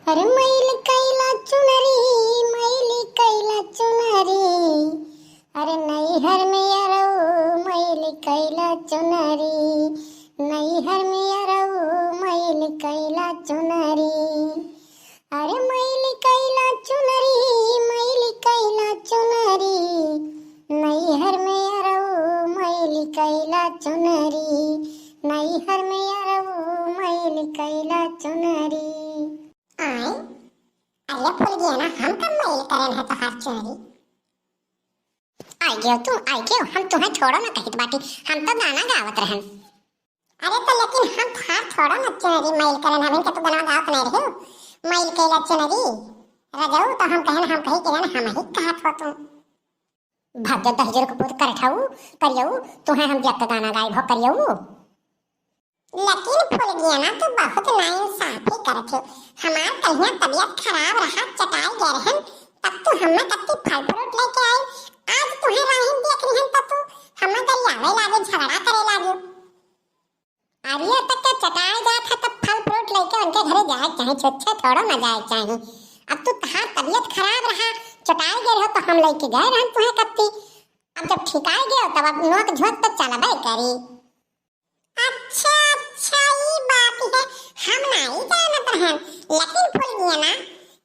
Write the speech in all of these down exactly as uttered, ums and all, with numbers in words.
अरे मैल कैला चुनरी, मैल कैला चुनरी, अरे नैहर में अरऊ मैल कैला चुनरी, नैहर में अरऊ मैल कैला चुनरी। अरे मैल कैला चुनरी, मैल कैला चुनरी, नैहर में अरऊ मैल कैला चुनरी, नैहर में अरऊ मैल कैला चुनरी। आय, अरे फुलगियाना, हम कब मैल करेन है तोहार चुनरी? आइ गयो तू, आइ गयो, हम तुहें छोड़ो ना कहित बाटी, हम तो गाना गावत रहन। अरे तो लेकिन हम तोहार छोड़ो ना चुनरी मैल करेन, हमिन के तू गाना गावत नहीं रही, मैल कैला चुनरी। रजऊ तो हम कहन, हम कही के जाने हम ही कहत हो तू। भाग जा दहिजर के पूत करठऊ, करियऊ, तुहें हम देख के गाना गाइब हो करियऊ। लेकिन फुलगियाना तू बहुत नाइंसाफी करत हो। हमार कहिया तबीयत खराब रहा, चटाई गए रहन, तब तू हमें कत्ती फल फ्रूट लेके आई। आज तुहें राहिन देख रहन तो तू हमें गरियावे लागे, झगड़ा करे लागे। अरे तक के चटाई जात है तब फल फ्रूट लेके उनके घरे जाए के चाही, छुच्छे थोड़ो ना जाए के चाही। अब तू तहार तबीयत खराब रहा, चटाई गए रहो तो हम लेके गए रहन तुहें कत्ती। अब जब ठिकाई गए तब अब नोक झोंक तो चलबे करी। अच्छा, अच्छा, ई बात है, हम नाई जानत रहन। लेकिन फुलगियाना,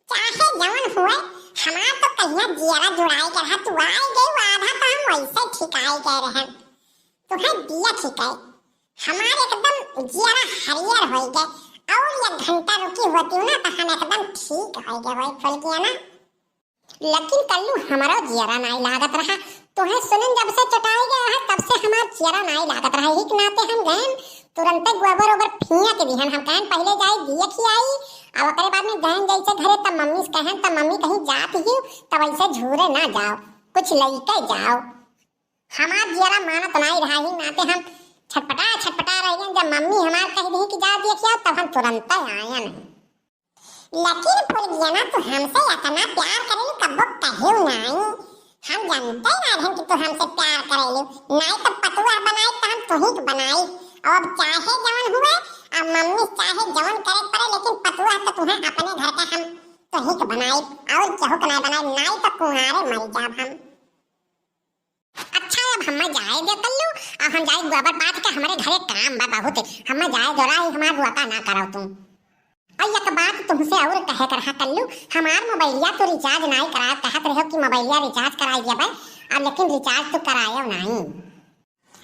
चाहे जवन हुए, हमार तो कहिया जियरा जुड़ाई के रहा, तू आई गई, आधा तो हम वैसे ठिकाई गए रहन। तुहें दिया ठिकाई, हमार एकदम जियरा हरियर होई गए, और एक घंटा रुकी होती ना, तो हम एकदम ठीक होई गए होई फुलगियाना। लेकिन कल्लू हमरो जियरा नाई लागत रहा। तोहे सुनन जब से चटाई गया है, तब से हमार जियरा नाई लागत रहा। यही के नाते हम गएन, तुरंते गोबर ओबर फेंक दिहन। हम कहन पहिले जाई देख आई, अब ओकरे बाद में गएन जैसे घरे, तब मम्मी से कहन, तब मम्मी कहीं जात ही, तब ऐसे झूरे ना जाओ, कुछ लइके जाओ। हमार जियरा मानत नाई रहा, यही नाते हम छटपटा छटपटा रह गएन। जब मम्मी हमार कह दी कि जा देख आओ, तब हम तुरंते आयन। लेकिन फुलगियाना, तू हमसे इतना प्यार करेलू, कब्बो कहेउ नाई। हम जानते ना रहन कि तू हमसे प्यार करेलू, नाई तो पतुआ बनाई तो हम तुही के बनाई। और अब चाहे जवन हुए, अब मम्मी चाहे जवन करे पड़े, लेकिन पतुआ तो तुहें अपने घर का हम तुही के बनाई, और केहू के नाई बनाई, नाई तो कुंवारे मर जाब हम। अच्छा, अब हम्मे जाए दे कल्लू, अब हम जाई गोबर पाथ के, हमरे घरे काम बा बहुत, हम्मे जाए दो, राही हमार बुआ का ना कराओ तू। और एक बात तुमसे और कहे के रहा कल्लू, हमार मोबाइलिया तो रिचार्ज नाई कराए, कहत रहो कि मोबाइलिया रिचार्ज कराई देबे, अब लेकिन रिचार्ज तो करायो नाई।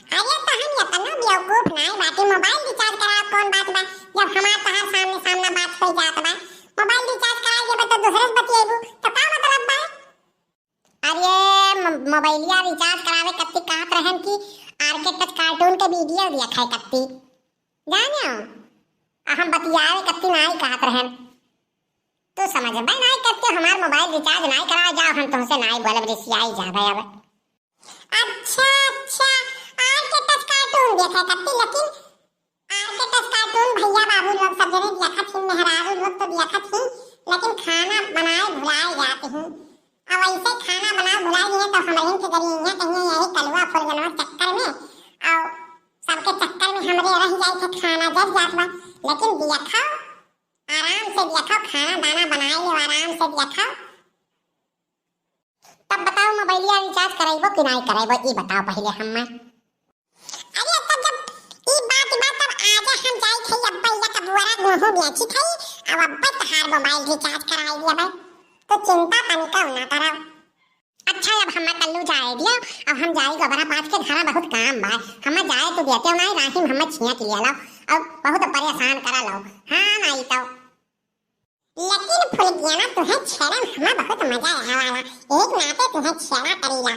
अरे तो हम इतना बेवकूफ नाई बाटी, मोबाइल रिचार्ज कराए कौन बात बा, जब हमार तहार सामने सामना बात हो जात बा, मोबाइल रिचार्ज कराई देबे तो दूसरे से बतियेबू, तो का मतलब बा? अरे, म-, मोबाइलिया रिचार्ज करावे कत्ती कहत रहन कि आरके टच कार्टून के वीडियो देखा है कत्ती। जाने हो? आ हम बतियावे कत्ती नाई कहत रहन। तू समझबे नाई करते, हमार मोबाइल रिचार्ज नाई करा जाओ, हम तुमसे नाई बोलब, रिसियाई जाबे अब। अच्छा, अच्छा, आरके टच कार्टून देखा कत्ती, लेकिन आरके टच कार्टून भैया बाबू लोग सब जने देखत ही, मेहरारू लोग तो देखत ही, लेकिन खाना बनाए भुलाए जात ही। अब ऐसे खाना बनाए भुलाए गए तो हमरे के गरिया कहिए यही कलुआ फुलगनवा चक्कर में, और सबके चक्कर में हमरे रह जाए थे, खाना जर जात बा। लेकिन देखो, आराम से देखो, खाना दाना बनाए लो, आराम से देखो। तब बताओ, मोबाइलिया रिचार्ज कराइबो कि नाई कराइबो, ई बताओ पहिले हम्मे। अरे, तब जब ई बात बा, तब आजा हम जाई थई, अब्बा इला का बुआरा गेहूं बेची थई, अब अब्बा तहार मोबाइल रिचार्ज कराई दिया भाई, तो चिंता तनिका ना करो। अच्छा, अब हम्मे कल्लू जाए दियो, अब हम जाई गोबरा पाथ के, घरा बहुत काम बा, हम्मे जाए तो देते नाई, राही में हम्मे छिया के लिया लो, अब बहुत परेशान करा लो। हाँ, नाई तो। लेकिन फुलगियाना, तुहें छेड़े में हमें बहुत मजा आवे वाला, एक नाते तुहें छेड़ा करीला।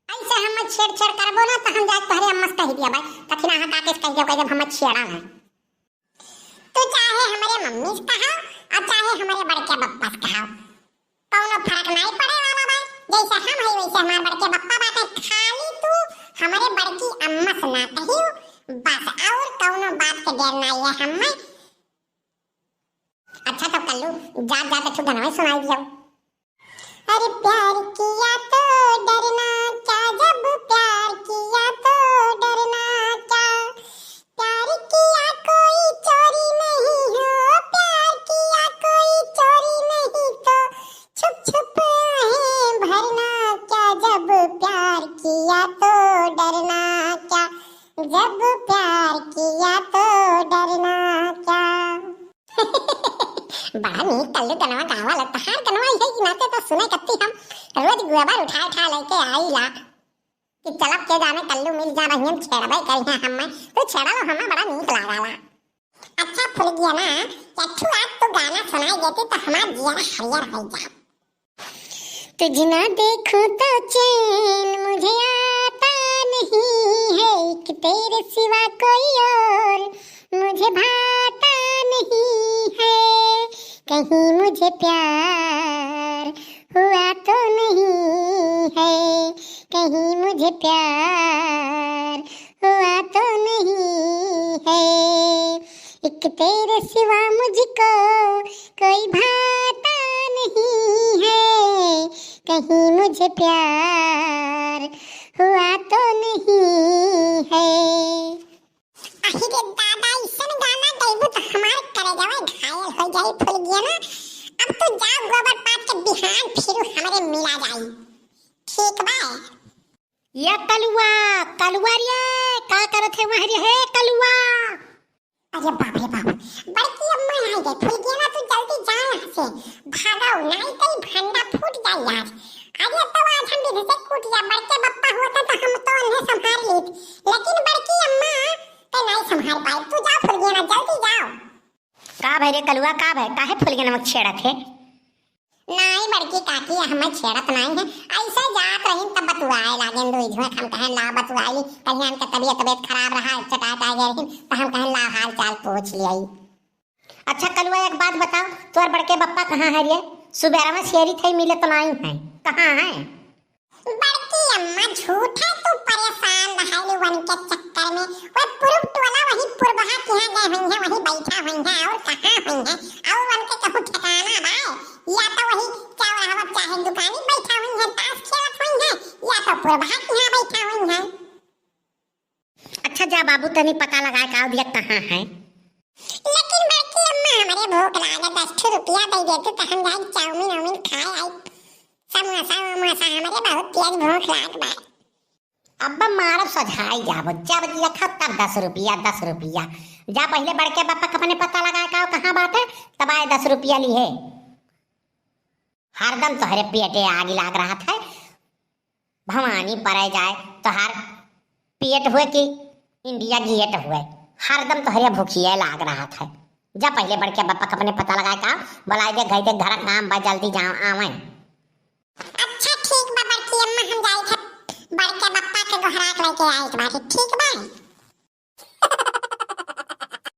ऐसे हमें छेड़ छेड़ करबो ना तो हम जाके तोहरे अम्मा से कह दिया भाई, कथिना हाँ काके से कह दिया, कह जब हमें छेड़ा है। तू चाहे हमरे मम्मी से कहा और चाहे हमरे बड़के बप्पा से कहा, कौनो फर्क नहीं पड़े वाला बा। जैसे हम है वैसे हमारे बड़के बप्पा बाटे, खाली तू हमरे बड़की अम्मा से ना कहियो, बस और कौनो बात के डर नहीं है हमें। अच्छा तब कल्लू, जात जात एक ठो गनवा सुनाई दियो। अरे प्यार किया तो डरना क्या, जब प्यार किया तो डरना क्या, प्यार किया कोई चोरी नहीं हो, प्यार किया बड़ा नीक कल्लू गनवा गावा लगता। हार गनवा यही नाते तो सुने कत्ती हम रोज गोबर उठा उठा लेके आईला कि चलब के जाने कल्लू मिल जा रही हम छेड़बे करिहे हमें। तो छेड़ा लो, हमें बड़ा नीक लागाला। अच्छा फुलगिया ना, चट्ठू आज तू गाना सुनाई देती तो हमार जिया हरियर हो जा। तुझे ना देखूं तो चैन मुझे आता नहीं है, कि तेरे सिवा कोई और मुझे भाता नहीं है। कहीं मुझे प्यार हुआ तो नहीं है, कहीं मुझे प्यार हुआ तो नहीं है। एक तेरे सिवा मुझको कोई भाता नहीं है, कहीं मुझे प्यार हुआ तो नहीं है। अहि रे दादा, अइसन गाना गइबू त हमार करेजवा घायल हो जाई फुलगिया ना। अब तू जाओ गोबर पाथ के, बिहान फिरू हमरे मिला जाई। ठीक बा? ये कलुआ, कलुआ रे, का करत है वहाँ रे, हे कलुआ? अरे बाप रे बाप, बड़की अम्मा आई गई। फुलगिया ना, तू जल्दी जा यहाँ से, भागो, नहीं तो ई भंडा फूट जाई आज। अरे तो आज हम विधि से कूट जा, बड़के बप्पा होता तो हम तो उन्हें संभाल लीत, लेकिन बड़की अम्मा ते नहीं संभाल पाई। तू जाओ फुलगिया ना, जल्दी जाओ। का भय रे कलुआ, का भय, काहे फुलगिया ना छेड़त है? नाई बड़की काकी, हम छेड़त नाई है, ऐसे जात रही तब बतुआए लागेन दुई झोंक। हम कहेन ला बतुआई, कहीं हमके तबीयत तबीयत खराब रहा, चटात आ गए रही, तो हम कहेन ला हाल चाल पूछ लियाई। अच्छा कलुआ, एक बात बताओ, तोर बड़के बप्पा कहाँ है रे? सुबेरा में शेरी थे मिले तो नाई है, कहाँ है? बड़की अम्मा, झूठा तू परेशान रहलू उनके चक्कर में। वो पूरब टोला वही पुरबहा के यहाँ गए हुई है, वही बैठा हुई है, और कहाँ हुई है? और उनके कहूँ ठिकाना बा? या तो वही चौराहा चाहे दुकानी बैठा हुई है, ताश खेलत हुई है, या तो पुरबहा के यहाँ बैठा हुई है। अच्छा जा बाबू, तनी पता लगाए का दिया कहाँ है। लेकिन बड़की अम्मा, हमरे भूख लागे, दस ठो रुपया दे देते तो हम जाए चाउमीन वाउमीन खाए आई, समोसा वमोसा, हमरे बहुत तेज भूख लाग बा। अब मारब सझाई जाबो, जब देखा तब दस रुपया, दस रुपया। जा पहले बड़के बापा के अपने पता लगाए का कहाँ बाटे, तब आए दस रुपया लिहे। हरदम तोहरे पेटे आगी लाग रहत है। भवानी परे जाए, तोहार पेट हुए कि इंडिया गेट हुए, हरदम तोहरे भूखिए लाग रहत है। जा पहले बड़के बप्पा के अपने पता लगाए का, बुलाई दे, गई दे, घर काम बा, जल्दी जाओ, आवे। अच्छा ठीक बा बड़की अम्मा, हम जाई थे बड़के बप्पा के गोहराक लेके आई बाटे, ठीक बा?